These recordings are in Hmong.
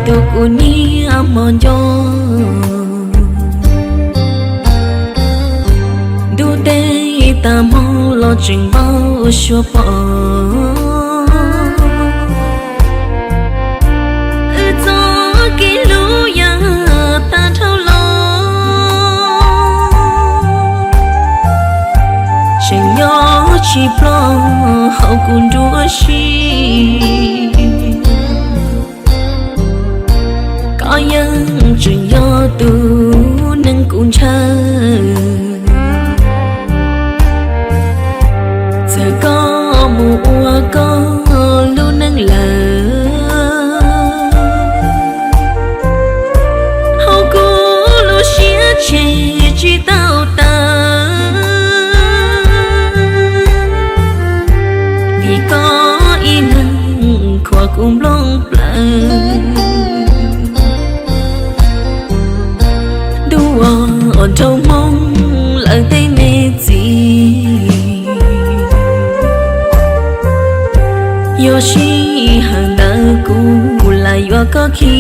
Tus kuv niaj hmo nco, ntuj teb tag hmo los tseem npau suav pom. Wb txoj kev hlub yam tag dhau los, tseem nyob tsis ploj hauv kuv nruab siab. Koj yeej tseem yog tus neeg kuv ntshaw, txawm koj mus ua koj lub neej lawm, hauv kuv lub siab tseg tsis tau tawm, vim koj ib leeg khuam kuv nplooj plawv. Ntuj uas nrog Hmoob lawv tej me txiv, yog sij hawm ntawd kuv lam yuav koj khi,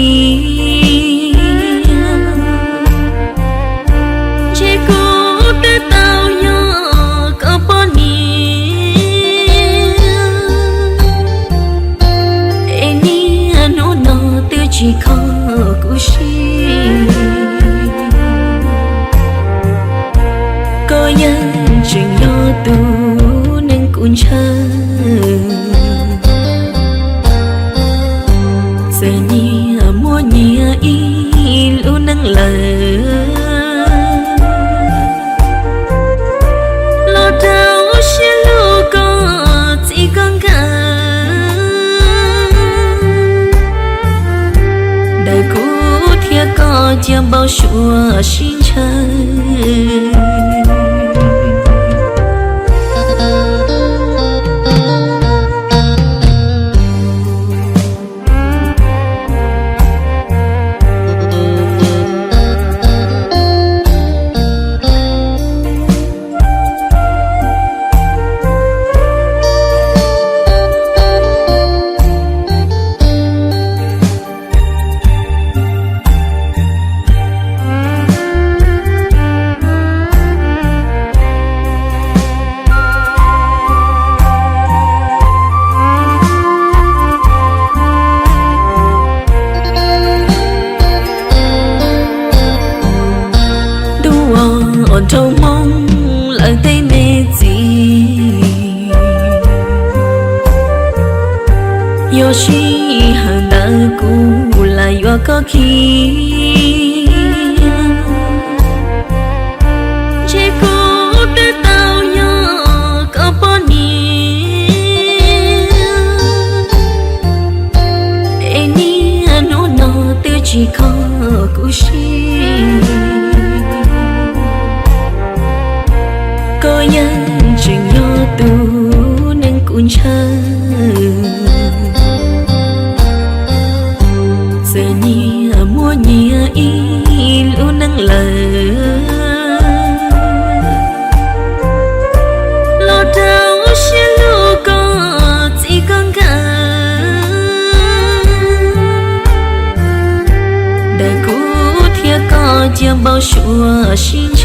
ntshe kuv twb tau yog koj poj niam, es niaj hnub no twb tsis kho kuv siab. Koj yeej tseem yog tus neeg kuv ntshaw, txawm nyias muaj nyias ib lub neej lawm, los rau siab lug koj txij koj nkawm, ntawm kuv thiab koj cia npau suav sib ntshaw. Ntuj uas nrog Hmoob lawv tej me txiv, yog sij hawm ntawd kuv lam yuav koj khi, ntshe kuv twb tau yog koj poj niam, es niaj hnub no twb tsis kho kuv siab. Koj yeej tseem yog tus neeg kuv ntshaw, txawm nyias muaj nyias ib lub neej lawm, los rau siab lug koj txij koj nkawm, ntawm kuv thiab koj cia npau suav sib